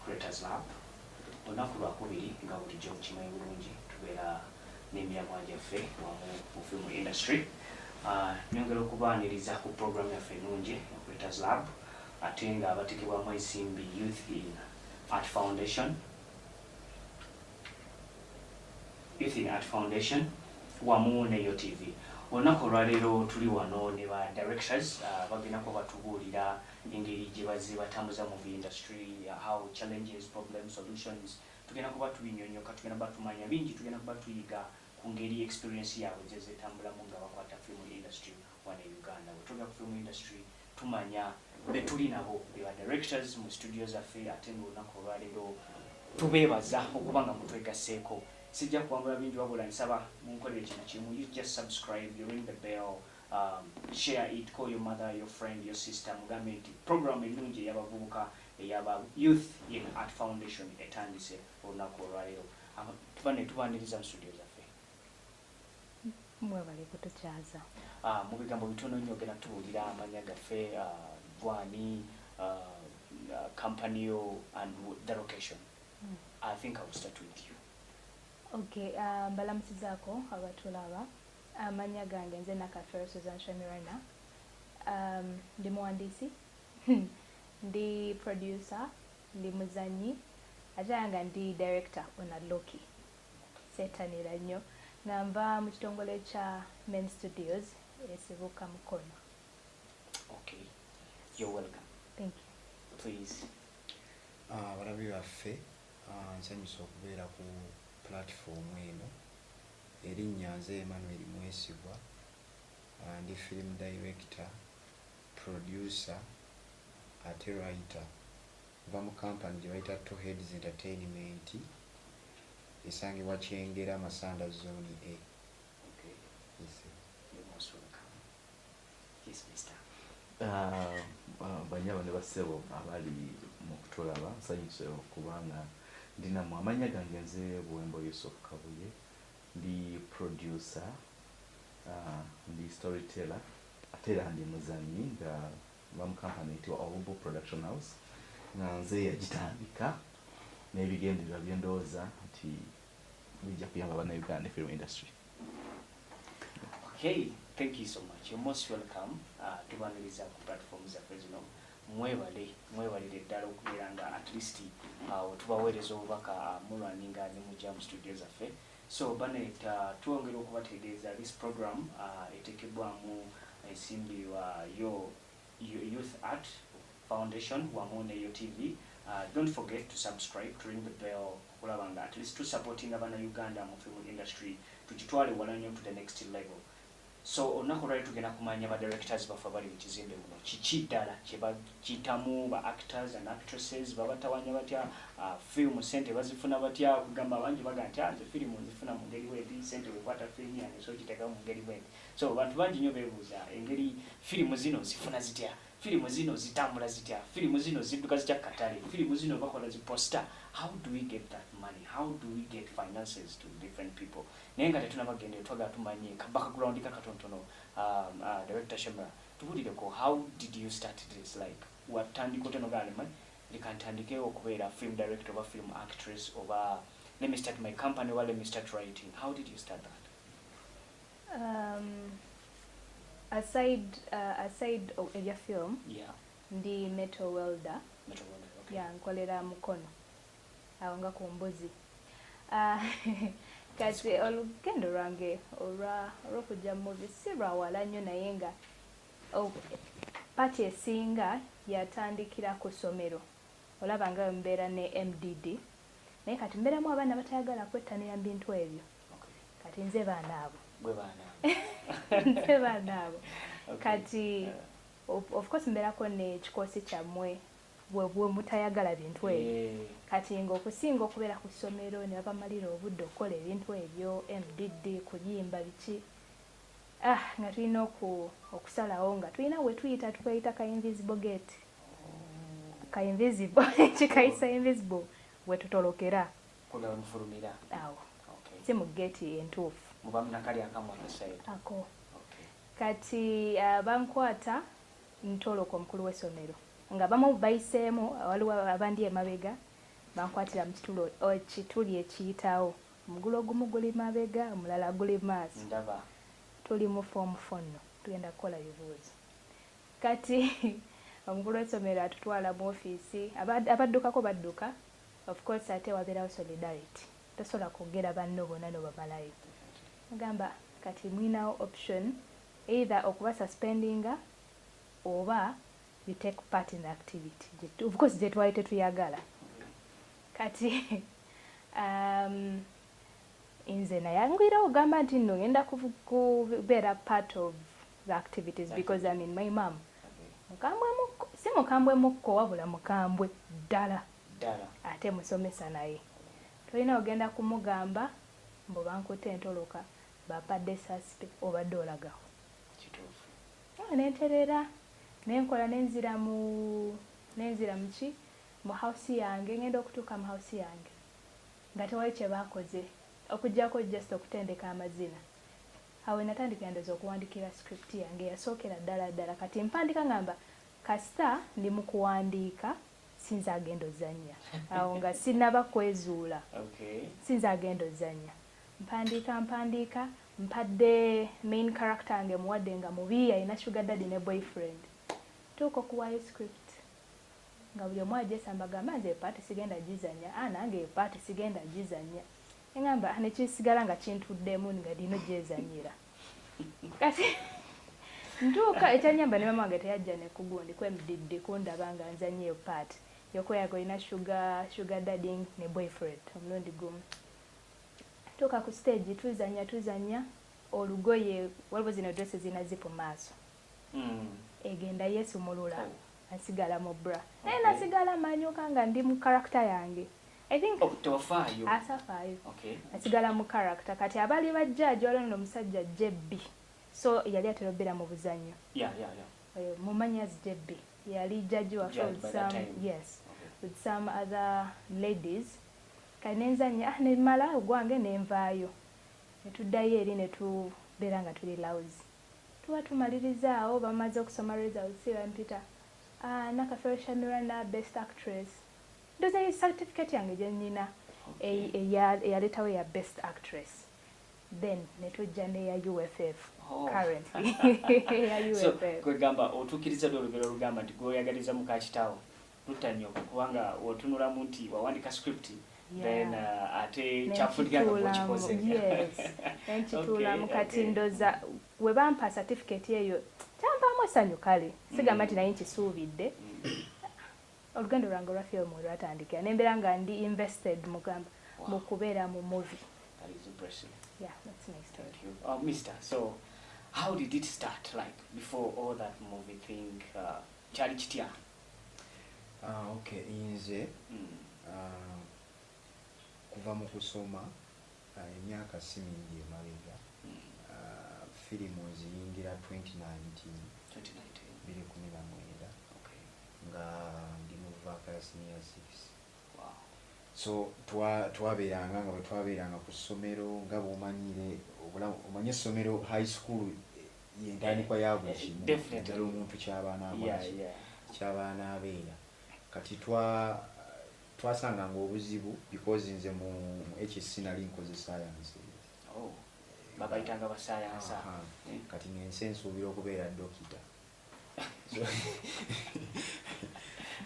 Creators Lab. Olunaku lwakubiri nga bulijjo mukimanyi bulungi tubeera n'emiramwa gyaffe wamu mu film industry. Nyongera okubaaniriza ku program yaffe ennungi ya Creators Lab, ate nga batekebwamu ensimbi Youth in Art Foundation, Youth in Art Foundation wamu ne Yo TV. Olunaku olwaleero tuli wano ne ba directors, bagenda kuba batubuulira engeri gye bazze batambuza movie industry, how challenges, problems, solutions. Tugenda kuba tubinyonyoka, tugenda kuba tumanya bingi, tugenda kuba tuyiga ku ngeri experience yaabwe gye zetambulamu nga bakwata film industry wano e Uganda. Bwe twogera ku film industry, tumanya be tuli nabo be ba directors mu studio zaffe, ate ng'olunaku olwaleero tubeebaza okuba nga mutwegasseeko. Sijja kuwangula bingi, wabula nsaba munkolere kino kimu: you just subscribe, you ring the bell, share it, call your mother, your friend, your sister, mugambe nti program ennungi ey'abavubuka ey'aba Youth in Art Foundation etandise olunaku olwaleero. Tuba ne tubaniriza mu studio zaffe. Mwebale kutukyaza. Mu bigambo bitono nnyo ogenda tubuulira amanya gaffe, gwani, company yo and the location. I think I will start with you. Okay, mbalamusizaako abatulaba. Amanya gange nze Nakafero Susan Shamirana. Ndi muwandiisi, ndi producer, ndi muzanyi, ate nga ndi director on a low-key. Seetanira nnyo nga nva mu kitongole kya Main Studios esibuka Mukono. Okay, you're welcome. Thank you. Please. Abalabi baffe, nsanyusa okubeera ku platform eno. Erinnya nze Emmanuel Mwesigwa. Ndi film director, producer ate writer. Nva mu company gye bayita Two Heads Entertainment, esangibwa Kyengera, Masanda Zone A. Okay. Yes, sir. You're most welcome. Yes, Mr. Banyabo ne bassebo abali mu kutulaba, nsanyuse okubanga ndinamu. Amannya gange nze Buwembo Yusuf Kabuye, ndi producer, ndi storyteller, ate era ndi muzanyi nga nva mu company eyitibwa Obubu Production House, nga nze yagitandika n'ebigendererwa byendowooza nti bijja kuyamba Bannayuganda film industry. Okay, thank you so much. You're most welcome. Tubaniriza ku platform zaffe zino. Mwebale, mwebalire ddala okubeera nga at least tubaweereza obubaka, mulwaninga ne mujja mu studio zaffe. So bane, twongera okubategeeza this program etekebwamu ensimbi wa yo Youth Art Foundation wamu ne Yo TV. Don't forget to subscribe, to ring the bell, okulaba nga at least tusupportinga Bannayuganda mu film industry, tugitwale wala nnyo to the next level. So olunaku olwali tugenda kumanya ba directors baffe abali mu kizimbe muno kiki ddala kyebakiyitamu, ba actors and actresses babatawanya batya, film sente bazifuna batya. Kugamba abangi baga nti, "Ah, nze firimu nzifuna mu ngeri bweti, sente wekwata firimu yange so kiteekamu mu ngeri bweti." So bantu bangi nnyo beebuuza engeri firimu zino zifuna zitya, firimu zino zitambula zitya, firimu zino zidduka zitya ku katale, firimu zino bakola zi poster, how do we get that money, how do we get finances to different people? Naye nga tetunabagendera, twagala tumanye ka background ka katonotono. Director Shemra, tubulireko, how did you start this? Like, watandika otya nogamba, "Man, leka ntandike okubeera film director oba film actress, oba let me start my company, oba let me start writing"? How did you start that? Aside ebya film, ndi metal welder. Metal welder, okay. Ya, nkolera Mukono awo nga ku mbuzi. Kati olugendo lwange olw'okujja mu movie si lwawala nnyo, naye nga part esinga yatandikira ku ssomero. Olaba nga mbeera ne MDD, naye kati mbeeramu abaana batayagala kwettanira mu bintu ebyo. Kati nze baana abo. Gwe baana. Nze baana abo. Kati of course mbeerako n'ekikoosi kyammwe bwe mutayagala bintu ebyo. Kati ng'okusinga okubeera ku ssomero ne babamalira obudde okukola ebintu ebyo, MDD, kuyimba, biki, nga tulina okusalawo nga tulina we tuyita, tweyita ka invisible gate, ka invisible, kikayisa invisible, we tutolokera. Kugaba mufulumira. Awo. Si mu gate entuufu. Muba munakali akamu akaside. Ako. Kati bankwata ntoloka omukulu w'essomero nga bamu bayiseemu, waliwo abandi emabega. Bankwatira mu kituli ekiyitawo, omugulu ogumu guli mabega, omulala guli maaso. Ndaba. Tuli mu form four nno, tugenda kukola bibuuzo. Kati omukulu w'essomero atutwala mu ofiisi, abaddukako badduka. Of course ate wabeerawo solidarity, tosobola kwogera banno bonna nobamalayo. Agamba kati mwinawo option, either okuba suspendinga oba you take part in the activity. Of course gye twali tetuyagala. Kati nze nayanguyirawo ogamba nti nno ngenda kubeera part of the activities because, I mean, my mom mukambwe mukko, si mukambwe mukko, wabula mukambwe ddala. Ddala. Ate musomesa, naye tolina ogenda kumugamba mbu bankutte entoloka, bampadde suspe, obadde olagawo. Kituufu. Ah, nenterera, nenkola, nenzira muki, mu house yange. Ngenda okutuuka mu house yange nga tewali kye baakoze okuggyako just okutendeka amazina. Awo natandikira ndoza okuwandikira script yange yasookera ddala ddala. Kati mpandika, ngamba kasita ndi mu kuwandiika, sinza agenda ozannya. Awo nga sinaba kwezuula. Sinza agenda ozannya, mpandiika, mpandiika, mpadde main character yange, muwadde nga mubi, alina sugar daddy ne boyfriend. Tuuka okuwaayo script nga buli omu agyesamba, gamba nze part sigenda gizanya, ah, nange part sigenda gizanya. Eŋamba nekisigala nga kintuddemu nga dino gyezanyira. Kati ntuuka ekyanyamba ne mama wange teyajja nekugundi kwemdiddi kundaba nga nzanya eyo part yokweyaka olina sugar daddy ne boyfriend omulundi gumu. Tuuka ku stage, tuzanya, tuzanya, olugoye waliwo zino dress zina zipu maaso, egenda yeesumulula. Nasigala mu bra, naye nasigala manyuka nga ndi mu character yange, I think. Oh, tewafaayo? Asafaayo. Nasigala mu character. Kati abaali bajjaaji, waliwo nno omusajja JB, so yali atera obbeera mu buzannyo. Mumanyi as JB, yali judge waffe Judge with by that some time. Yes, with some other ladies. Kati nenzanya, ah, nemala ogwange, nenvaayo, netuddayo eri netubeera nga tuli louse. Tuba tumaliriza bamaze okusoma results, bampita, ah, Nakafeero Shamirah, best actress. Ndoza certificate yange gye nnina eyaleetawo ya best actress, then netujja neya UFF. Currently eya So UFF. Kwegamba otuukiriza dde olugero olugamba nti gweoyagaliza muka kitaawo lutanyoko, kubanga otunulamu nti wawandika script, then ate kyafundika nga gwokikoze. Yes, nenkituulamu. Kati ndoza we bampa certificate eyo kyampaamu essanyu. Kale sigamba nti naye nkisuubidde. Olugendo lwange olwa film lwatandikira nembeera nga ndi invested mugamba mu kubeera mu movie. That is impressive. Yeah, that's my story. Thank you. Mister, so how did it start? Like before all that movie thing, kyali kitya? Ah, okay, nze kuva mu kusoma, emyaka si mingi emabega, firimu nziyingira 2019. 2019. 2019. Nga ndi mu vac ya senior 6. So twabeeranga nga bwe twabeeranga ku ssomero, nga bw'omanyire omanye essomero, high school eh, yentandikwa ya buli kimu. Naddala omuntu kyaba anaakola ki, kyaba anaabeera. Kati twasanganga obuzibu because nze mu HSC nali nkoze science. Oh, babayitanga basayansa. Aha. Kati ngensi ensuubira okubeera dokita.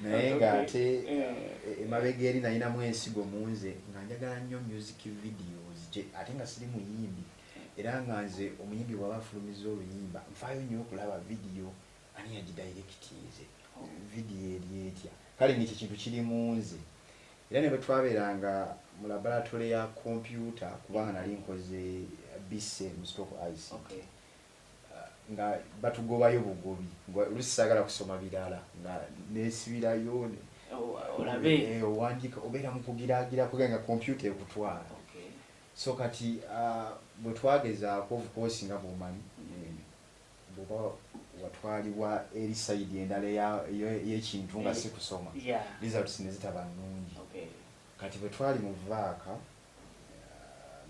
Naye ng'ate emabega eri nalinamu ensigo mu nze nga njagala nnyo music videos, ate nga siri muyimbi, era nga nze omuyimbi bw'aba afulumizza oluyimba nfaayo nnyo okulaba video, ani yagidirectinze, video eri etya. Kale ng'ekyo kintu kiri mu nze. Era ne bwe twabeeranga mu laboratory ya computer, kubanga nali nkoze BC mu stock ICT, nga batugobayo bugobi. Nga oluusi saagala kusoma birala, nga neesibirayo Oh, olabe. Eh, owandiika, obeera mu kugiraagira kuga nga computer ekutwala. So kati bwe twagezaako, of course nga bw'omanyi, bw'oba watwalibwa eri side endala y'ekintu nga si kusoma, results ne zitaba nnungi. Kati bwe twali mu vac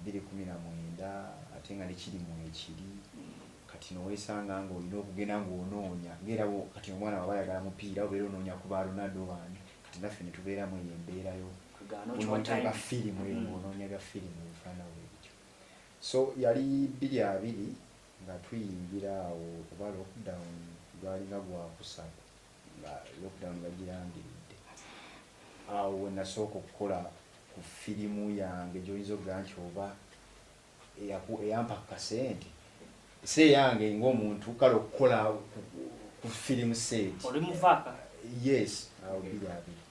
2019, ate nga nekiri mu ekiri, kati noweesanga ng'olina okugenda ng'onoonya ngaera kati omwana waba ayagala mupiira, obeera onoonya ku ba Ronaldo, baani. Kati naffe ne tubeeramu eyo embeerayo. Kugaana okiwa Onoonya time. bya firimu eyo, ng'onoonya bya firimu ebifaanana bwe bityo. So yali 2020 nga tuyingira awo, oba lockdown gwalinga gwakusatu nga lockdown bagirangiridde. Awo we nasooka okukola ku firimu yange gy'oyinza okugamba nti oba eyampa ku kasente, si eyange ng'omuntu, kale okukola ku firimu set. Oli muvaaka? Yes, awo 2020.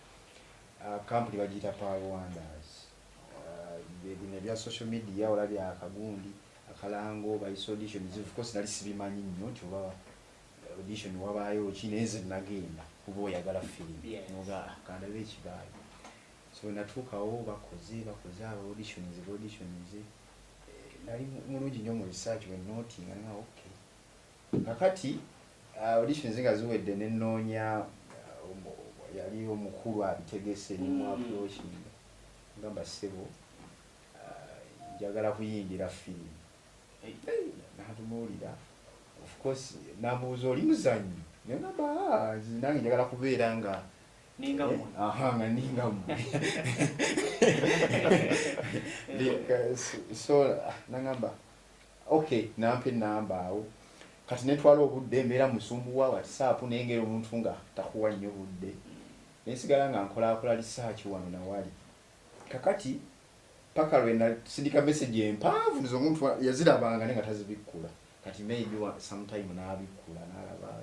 Kampuni bagiyita Pearl Wonders. Bino ebya social media, olabye akagundi akalango, bayisa auditions. Of course nali sibimanyi nnyo nti oba audition wabaayo ki, naye nze nagenda kuba oyagala firimu. Noga kandabe ekibaayo. So natuukawo, bakoze aba auditions, auditions. Nali mulungi nnyo mu research, we notinga nga okay. Kakati auditions nga ziwedde, nenoonya yali omukulu abitegese, nemu approachinga, ngamba, "Ssebo, njagala kuyingira firimu." Natunuulira, of course nambuuza, "Oli muzannyi?" Nengamba, "Ah, nze nange njagala kubeera nga Ninga mmwe. Aha, nga ninga mmwe." So nangamba okay, nampa enamba awo. Kati netwala obudde, embeera musumbuwa WhatsApp, nengera omuntu nga takuwa nnyo budde, nensigala nga nkolakola research wano nawali. Kakati paka lwe nasindika message empanvu, nze omuntu yazirabanga naye nga tazibikkula. Kati maybe sometime n'abikkula n'alaba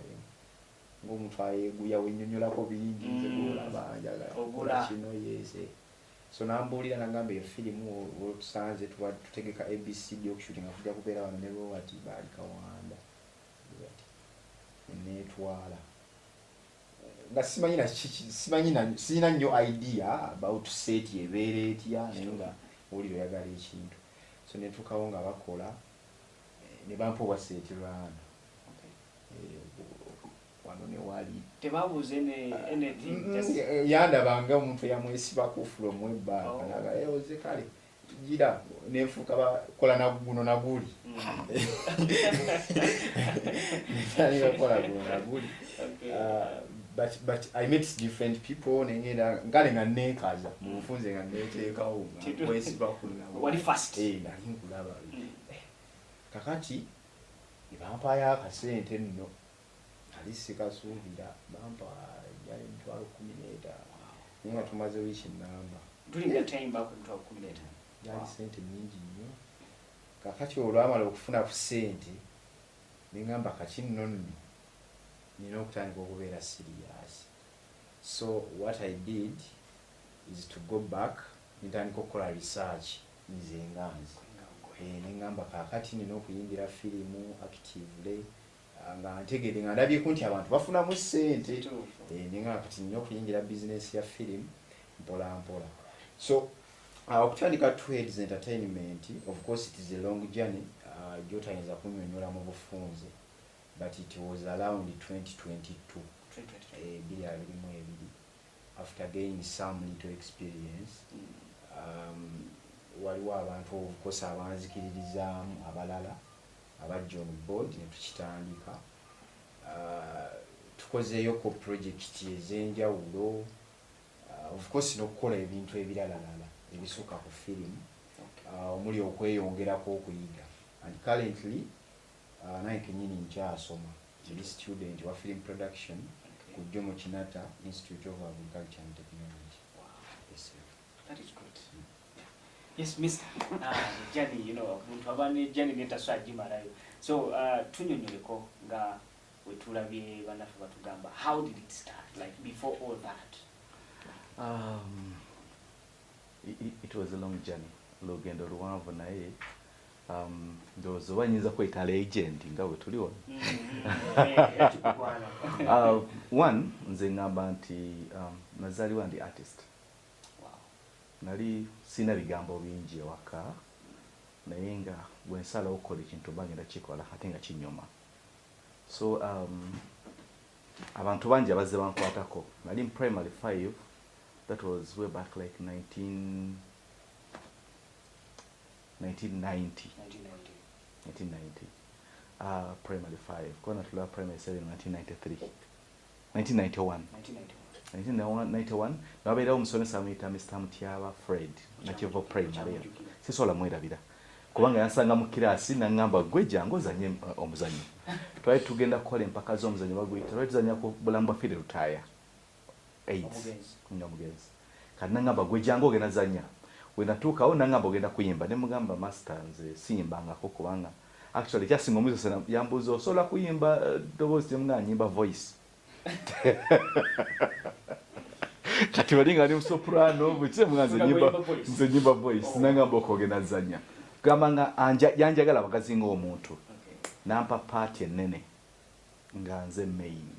ng'omuntu ayeeguya, wennyonnyolako bingi, nze gwolaba njagala Ogula. kukola kino, yes. So nambuulira, nagamba, "Eyo firimu olwotusanze tuba tutegeka ABCD okushootinga, kujja kubeera wano ne Robert baali Kawanda." Bati neetwala nga simanyi na simanyi na sirina nnyo idea about set ebeera etya, naye nga owulira oyagala ekintu. So netuukawo nga bakola, ne bampa obwa set runner. Wano ne wali. Tebabuuze ne anything? Just Yandabanga omuntu eyamwesibako from way back. Oh. Naga, "Oze kale gira," nenfuuka bakola naguno naguli. Netandika kukola guno naguli. But I met different people, nengenda ngale nga neekaza mu bufunze nga neteekawo nga nkwesibako nabo. Wali fast. Eh, nali nkulaba. Kakati ne bampaayo akasente nno nali sikasuubira, bampa yali 150,000, naye nga tumaze wiiki namba. During that time baako 150,000? Yali sente nyingi nnyo. Kakati olwamala okufuna ku sente, neŋŋamba kati nno nno nina okutandika okubeera serious. So what I did is to go back, nentandika okukola research nze nga nze. Neŋŋamba kaakati nina okuyingira firimu actively, nga ntegedde, nga ndabyeko nti abantu bafunamu ssente. Neŋŋamba kati nina okuyingira bizinesi ya firimu mpola mpola. So okutandika Two Heads Entertainment, of course it is a long journey, gyotayinza kunnyonnyola mu bufunze, but it was around 2022, 2022, after gaining some little experience. Waliwo abantu of course abanzikiririzaamu, abalala abajja on board ne tukitandika. Tukozeeyoko project ez'enjawulo, of course n'okukola ebintu ebiralalala ebisukka ku firimu, omuli okweyongerako okuyiga, and currently nange kenyini nkyasoma, ndi student wa film production ku Jomo Kenyatta Institute of Agriculture and Technology. Yes, sir. That is good. Yes, Mr. Journey, omuntu aba ne journey netaso agimalayo. So tunyonyoleko nga wetulabye bannaffe batugamba, how did it start? Like before all that. It was a long journey, lugendo luwanvu, naye ndowooza oba nyinza kweyita legend nga bwe tuli wano. Kikugwana. One, nze ngamba nti nazaalibwa ndi artist. Nali sina bigambo bingi ewaka, naye nga bwe nsalawo okukola ekintu mba ngenda kikola ate nga kinyuma. So abantu bangi abazze bankwatako. Nali mu primary 5, that was way back like 1990. 1990. 1990, primary 5, kuba natula primary 7 1993, 1991. 1991. 1991 nababeerawo omusomesa amuyita Mr Mutyaba Fred Nakivo Primary. Sisobola mwerabira kubanga yansanga mu kiraasi nangamba, gwe jangu ozanye omuzannyo. Twali tugenda kukola empaka z'omuzannyo baguyita, twali tuzanya ku bulamu bwa Philly Lutaaya AIDS. Omugenzi. Nga mugenzi. Kati nangamba, gwe jangu ogenda zanya. We natuukawo nangamba, ogenda kuyimba. Ne mugamba, master, nze siyimbangako, kubanga actually kyasinga omusomesa yambuuza, osobola kuyimba ddoboozi? Temugamba, nyimba voice. Kati bali nga ndi musoprano buki, nga nze Nga nyimba bw'oyimba voice. Nze nyimba voice. Oh. Nangamba, okogenda zanya. Gamba nga yanjagala abagazi ng'omuntu. Nampa part ennene nga nze main.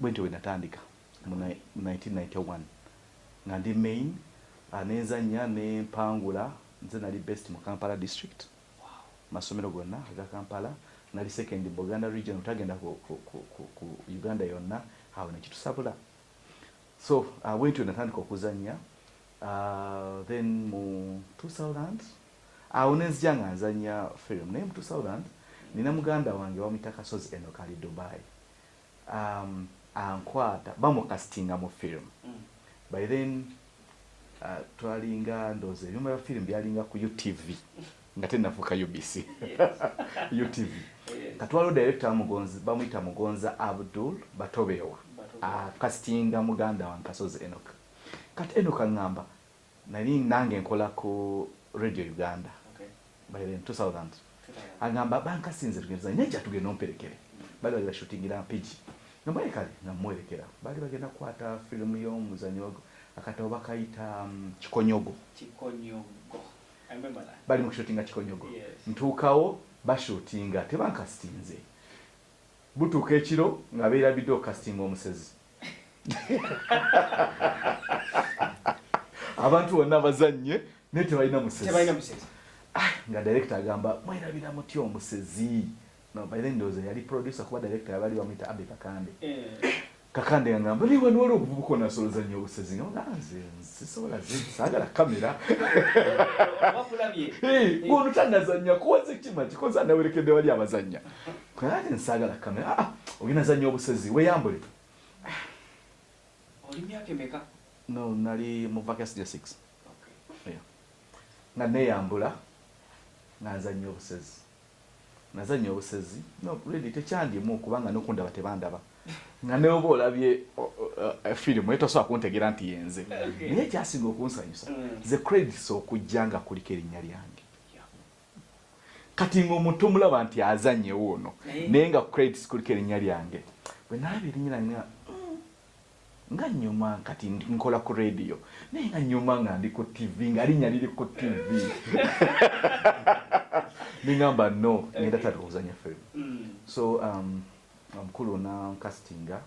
Bwentyo bwe natandika mu 1991 nga ndi main, nenzanya nempangula. Nze nali best mu Kampala District, masomero gonna aga Kampala. Nali second mu Buganda Region, otagenda ku Uganda yonna. Awo nekitusabula. So bwentyo natandika okuzanya. Then mu 2000 awo nenzija nga nzanya film. Naye mu 2000 nina muganda wange bamuyita Kasozi Enock, ali Dubai. Ankwata bamukasitinga mu film. By then twalinga, ndowooza ebyuma bya film byalinga ku UTV nga tenafuuka UBC. UTV. Katwaliwo director Mugonzi, bamuyita Mugonza Abdul Batobewa. Akasitinga muganda wange Kasozi Enock. Kati Enock aŋŋamba, nali nange nkola ku Radio Uganda by then 2000, agamba, bankasinze tugenda, naye tugenda omperekere. Bali bali bashutingira Mpigi. Nambaye kale nga mwerekera, baali bagenda kukwata firimu y'omuzanyo, akatabo bakayita Kikonyogo. Kikonyogo. I remember that. Bali mu kushutinga Kikonyogo. Ntuukawo, bashutinga, tebankasitinze. Butuuka ekiro nga beerabidde okukasitinga omusezi. Abantu bonna bazannye naye tebalina musezi. Tebalina musezi. Ah, nga director agamba, mwerabira mutya omusezi? No, by then ndowooza yali producer, kuba director yabali bamuyita Abe Kakande. Kakande yangamba, naye wano waliwo obuvubuka onasolozanya obusezi. Nga nze sisobola, saagala kamera. Bakulabye. Ono tanazanya, kuwaze kima kikoza nawerekedde wali abazanya. Ate nsaagala kamera. Ah, ogenda zanya obusezi, weeyambule. Oli myaka emeka? No, nali mu vacation 6. Yeah. Nga neeyambula nga nzanya obusezi. Nazanya obusezi, no really tekyandimu kubanga nokundaba tebandaba, nga neoba olabye firimu etosobola kuntegeera nti yenze. Naye ekyasinga okunsanyusa, ze credits okujja nga kuliko erinnya lyange. Kati ng'omuntu omulaba nti azannyewo ono, naye nga credits kuliko erinnya lyange. Bwe nalaba erinnya lyange nga nyuma, kati nkola ku radio naye nga nyuma nga ndi ku TV, nga linnya liri ku TV, ningamba, no, ngenda tandika okuzanya film. So omukulu nankastinga.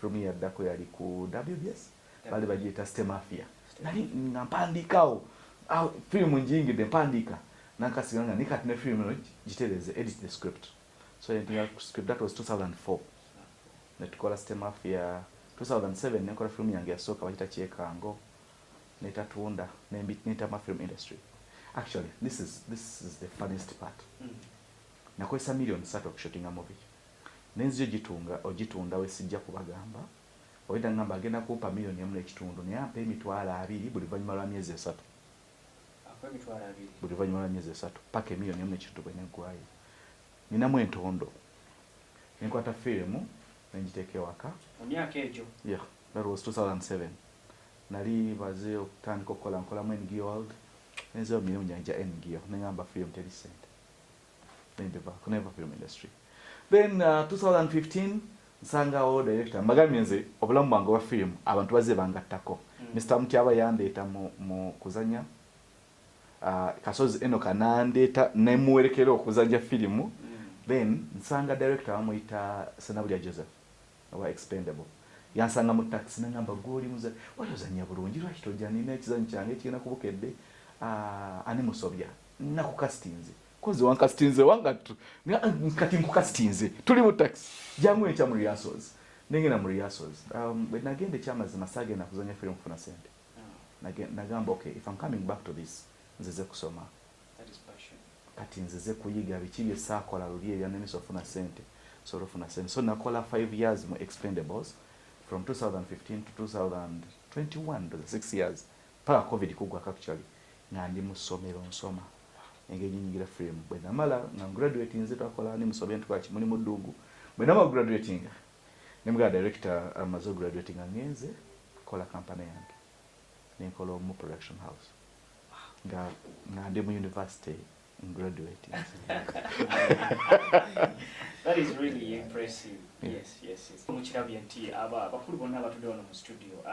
Film yaddako yali ku WBS, baali bagiyita State Mafia. Nali nga mpandiikawo awo firimu njiyingidde, mpandiika, nankastinga nga nikati ne firimu eno gitereze, edit the script. So editing script, that was 2004, netukola State Mafia. 2007 nenkola firimu yange yasooka bagita Kyekango, netatunda, netama film industry. Actually, this is the funniest part. Nakozesa 3 million okushutinga movie, nenzija ogitunga, ogitunda wesijja kubagamba. Oyita ngamba agenda kumpa 1.5 million, naye ampa 20,000 buli luvannyuma lwa myezi 3. Akuwa 20,000. Buli luvannyuma lwa myezi 3 paka 1.5 million bweneggwayo. Ninamu entondo, nenkwata firimu nengiteeka ewaka. Mu myaka egyo? Yeah, that was 2007. Nali baze okutandika okukola, nkolamu NGO World, nenzira mu mirimu gyange gya NGO, nengamba film teri sente, nendivaako, neva film industry. Then 2015 nsangawo director. Mbagambye nze obulamu bwange obwa film abantu bazze bangattako. Mr Mutyaba yandeeta mu kuzanya, Kasozi Enoka nandeeta nemuwerekera okuzanya firimu. Then nsanga director bamuyita Senabulya Joseph owa Expendable. Yansanga mu taxi nangamba, gwoli muza wali ozanya bulungi, lwaki tojja? Nina ekizanyo kyange kigenda kubukedde, ani musobya nakukasitinze kozi wankasitinze wanga kati nkukasitinze, tuli mu taxi, jangu enkya mu rehearsals. Nengenda mu rehearsals. Bwe nagenda, ekyamazima saagenda kuzanya firimu kufuna sente. Nagamba, okay, if I'm coming back to this, nzize kusoma. That is passion. Kati nzize kuyiga biki bye saakola luli ebyanemesa ofuna sente, sobola ofuna sente. So nakola 5 years mu Expendables. From 2015 to 2021, to the 6 years paka COVID kugwako, actually nga ndi mu ssomero nsoma engeri nyingira film. Bwe namala nga graduate, nze twakola ni musobya ntukola kimuli mu ddungu. Bwe namala graduating, nemugamba director, amaze graduating, nga ngenze kola company yange, nenkola omu production house nga ndi mu university graduating. That is really impressive. Yes. Mukirabye nti aba abakulu bonna abatudde wano mu studio,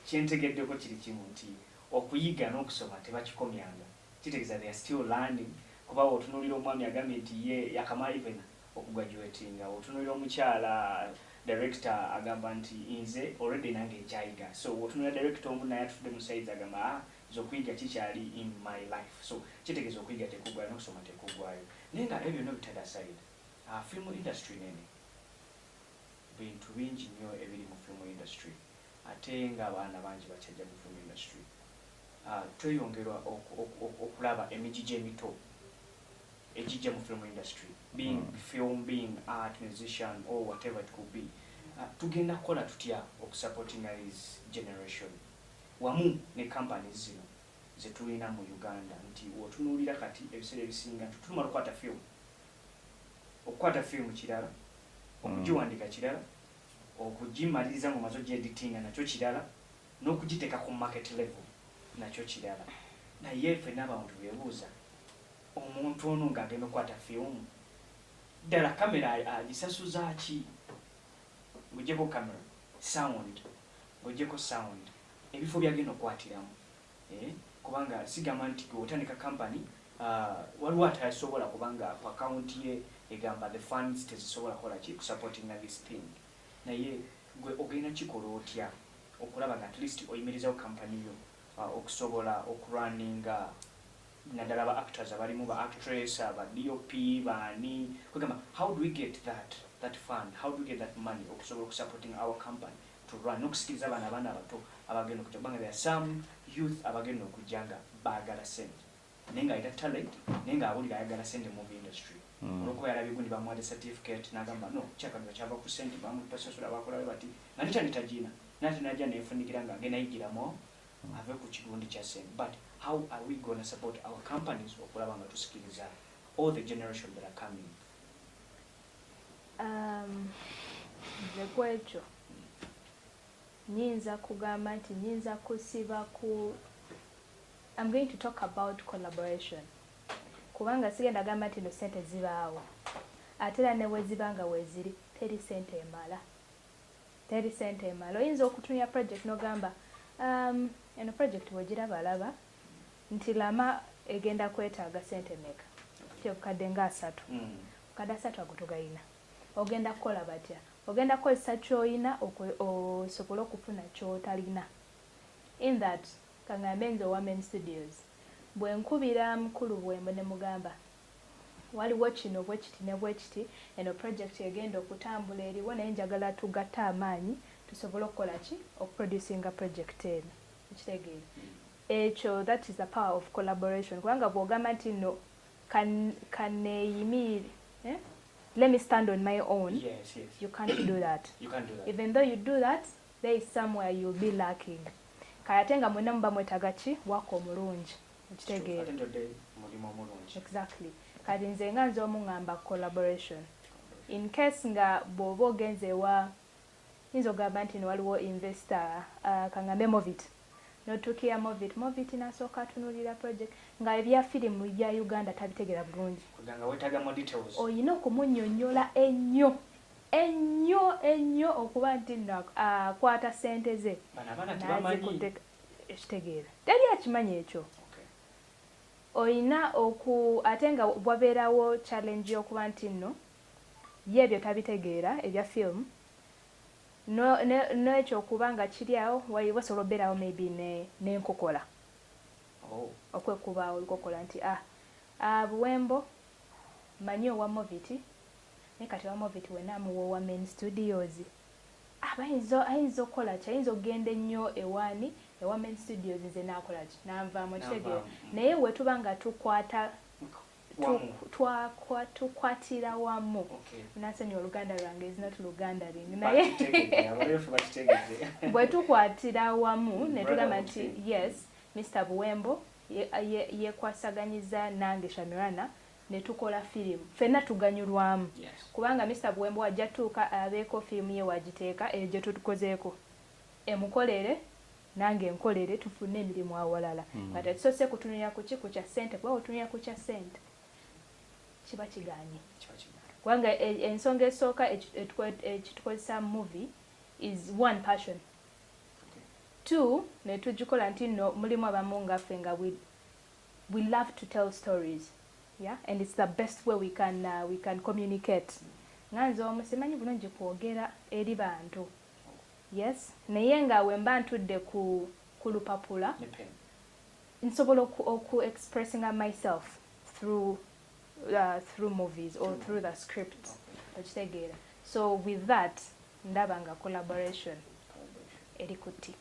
kyentegeddeko kiri kimu nti okuyiga n'okusoma tebakikomyanga. Kitegeeza they are still learning, kuba otunuulira omwami agambye nti ye yakamala even okugraduatinga, otunuulira omukyala director agamba nti nze already nange nkyayiga. So otunuulira director omu naye atudde mu sides agamba, "Ah, nze okuyiga kikyali in my life." So kitegeeza okuyiga tekuggwayo n'okusoma tekuggwayo. Naye nga ebyo byonna bitadde aside, film industry nene, bintu bingi nnyo ebiri mu film industry, ate ng'abaana bangi bakyajja mu film industry. Tweyongera okulaba emigigi emito egijja mu film industry, being film, being art, musician or whatever it could be. Tugenda kukola tutya okusupportinga this generation wamu ne companies zino zetulina mu Uganda? Nti wotunuulira kati ebiseera ebisinga nti tulumala okukwata film, okukwata film kirala, okugiwandika kirala, okugimaliriza ng'omaze ogyeditinga nakyo kirala, n'okugiteeka ku market level nakyo kirala. Naye ffenna abantu beebuuza, omuntu ono ng'agenda okukwata film, ddala kamera agisasuza ki? Ng'ogyeko kamera, sound, ng'ogyeko sound, ebifo byagenda okukwatiramu, eh? Kubanga sigamba nti gwe otandika company, waliwo atasobola, kubanga ku account ye egamba the funds tezisobola kukola ki, kusupportinga this thing. Naye gwe ogenda kikola otya okulaba nga at least oyimirizawo company yo, okusobola okurunninga, naddala ba actors abalimu, ba actress, aba DOP, baani? Kwegamba, how do we get that fund? How do we get that money okusobola okusupporting our company to run n'okusikiriza abaana, abaana abato abagenda okujja? Kubanga there are some youth abagenda okujja nga baagala sente, naye nga alina talent, naye ng'awulira ayagala sente movie industry, olwokuba yalabye gundi bamuwadde certificate n'agamba, "No, kyakano kyava ku sente, bamupasasula, bakolabe bati," nga ne talent agina, nate najja nefunikira nga agenda yigiramu ave ku kigundi kya sente. But how are we gonna support our companies okulaba nga tusikiriza all the generation that are coming? Nze kwekyo nyinza kugamba nti nyinza kusiba ku, I'm going to talk about collaboration, kubanga sigenda gamba nti no sente zibaawo, ate era ne bwe ziba nga weeziri, teri sente emala, teri sente emala. Oyinza okutunya project n'ogamba, eno project bwegirabalaba nti lama egenda kwetaaga sente meka, ti obukadde nga 30. Obukadde 30 ago togayina, ogenda kukola batya? Ogenda kukozesa kyoyina osobole okufuna kyotalina. In that, kaŋŋambe nze owa Main Studios, bwe nkubira mukulu Bwembo ne mugamba waliwo kino bwe kiti ne bwe kiti, eno project egenda okutambula eriwo, naye njagala tugatte amaanyi tusobole okukola ki, okuproducinga project eno, ekitegeera ekyo. That is the power of collaboration, kubanga bw'ogamba nti no kaneeyimiire, eh? Let me stand on my own. You can't do that. You can't do that. Even though you do that, there is somewhere you'll be lacking. Kale ate nga mwenna muba mwetaaga ki, waka omulungi, okitegeera? Ate ntodde mulimu omulungi. Exactly. Kati nze nga nze omu ŋŋamba collaboration. In case nga bw'oba ogenze ewa, yinza okugamba nti no waliwo investor, kaŋŋambe Movit, notuukira Movit, Movit nasooka atunuulira project nga ebya firimu bya Uganda tabitegeera bulungi. Kuganga weetaaga more details. Oyina okumunnyonnyola ennyo ennyo ennyo okuba nti nno akwata ssente ze Bano abaana tebamanyi. N'azikuteeka, ekitegeera teri akimanyi ekyo. Oyina oku, ate nga wabeerawo challenge y'okuba nti nno ye ebyo tabitegeera ebya film, n'ekyo okuba nga kiri awo, wasobola obeerawo maybe n'enkokola okwekuba olukokola nti ah, Buwembo manyi owa Movit, naye kati owa Movit wenna amuwa owa Main Studios, ayinza okukola ki? Ayinza okugenda ennyo ewaani, ewa Main Studios, nze naakola ki, nanvaamu, kitegeera? Nanvaamu. Naye wetuba nga tukwata Tukwatira wamu. Nasonyiwa, Oluganda lwange is not Luganda ling, naye bwe tukwatira wamu ne tugamba nti yes, Mr Buwembo yekwasaganyiza nange Shamirana ne tukola firimu, ffenna tuganyulwamu, kubanga Mr Buwembo ajja tuuka abeeko firimu ye wagiteeka eyo gye tukozeeko, emukolere nange nkolere, tufune emirimu awalala, nga tetusose kutunulira kuki, ku kya ssente, kuba otunulira ku kya ssente kiba kiganye, kubanga ensonga esooka ekitukozesa movie is one, passion, two, ne tugikola nti nno mulimu abamu ngaffe nga we love to tell stories, yeah, and it's the best way we can communicate. Nga nze omu simanyi bulungi kwogera eri bantu, yes, naye nga wemba ntudde ku lupapula nsobola oku expressinga myself through movies or through the script, okitegeera? So with that ndaba nga collaboration eri ku tick.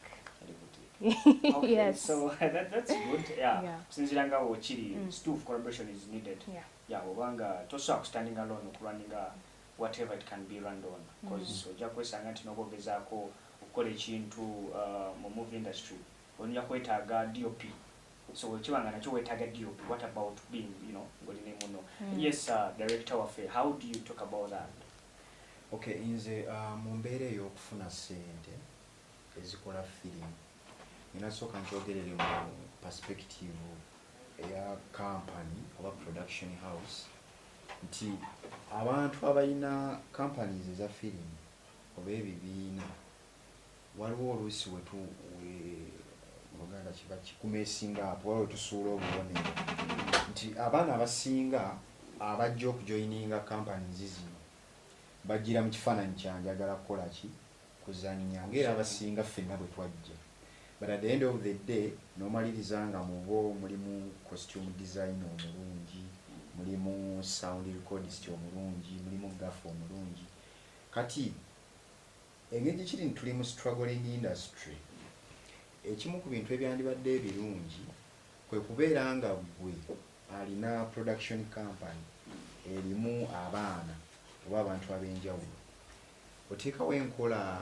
Okay, yes. So that's good. Yeah. Kusinziira nga wokiri, still collaboration is needed. Yeah, obanga tosobola kustanding alone okurunninga whatever it can be run on, because ojja kwesanga nti noba ogezaako okukola ekintu mu movie industry, ojja kwetaaga DOP. So wekiba nga nakyo weetaaga DOP, what about being ng'olina muno? Yes, director waffe, how do you talk about that? Okay, nze mu mbeera ey'okufuna ssente ezikola firimu, nina sooka nkyogerere mu perspective eya company oba production house, nti abantu abalina companies eza firimu oba ebibiina, waliwo oluusi wetu mu Luganda kiba kikumesinga apo, waliwo wetusuula obubonero nti abaana abasinga abajja okujoininga companies zino bajjira mu kifaananyi kyanjagala kukola ki, kuzannya, ngaera abasinga ffenna bwe twajja. But at the end of the day n'omaliriza nga mubo mulimu costume design omulungi, mulimu sound recordist omulungi, mulimu gaffer omulungi. Kati engeri kiri nti tuli mu struggling industry, ekimu ku bintu ebyandibadde ebirungi kwe kubeera nga ggwe alina production company erimu abaana oba abantu ab'enjawulo, oteekawo enkola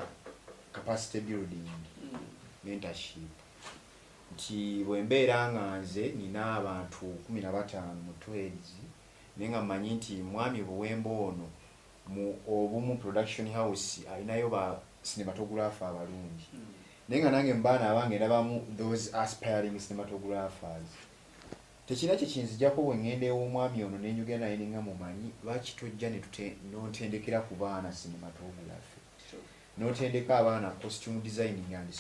capacity building, mentorship, nti bwe mbeera nga nze nina abantu 15 mu trades, naye nga mmanyi nti mwami Buwembo ono mu Obumu Production House alinayo ba cinematographer abalungi, naye nga nange mu baana abange ndabamu those aspiring cinematographers, tekirina kyekinzijako bwe ŋŋenda ew'omwami ono nenjogera naye ninga mumanyi, lwaki tojja nontendekera ku baana cinematography, notendeka abaana costume designing and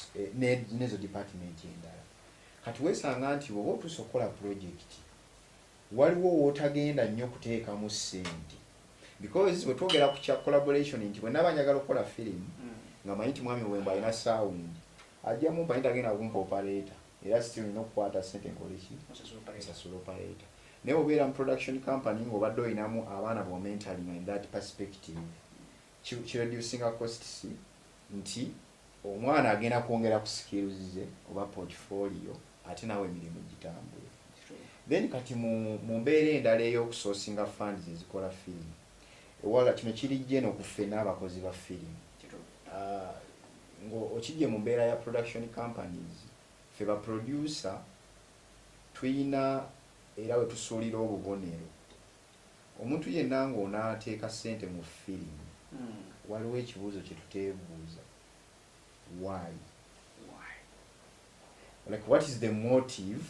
nezo department endala. Kati weesanga nti bw'oba otuuse okukola project, waliwo wootagenda nnyo kuteekamu ssente, because bwe twogera ku kya collaboration, nti bwe naba njagala okukola firimu nga manyi nti mwami Wembo alina sound, ajja mumpa, naye tagenda kumpa operator, era still nina okukwata ssente nkole ki? Nsasula operator. Naye obeera mu production company ng'obadde olinamu abaana b'omentoringa in that perspective, kireducinga costs, nti omwana agenda kwongera ku skills ze oba portfolio, ate nawe emirimu gitambule. Then kati mu mbeera endala ey'okusourcinga funds ezikola firimu, ewala kino kirijja eno ku ffenna abakozi ba firimu. Ah, ng'okijje mu mbeera ya production companies, ffe ba producer tuyina era we tusuulira obubonero. Omuntu yenna ng'onaateeka ssente mu firimu, waliwo ekibuuzo kye tuteebuuza: why? Like, what is the motive?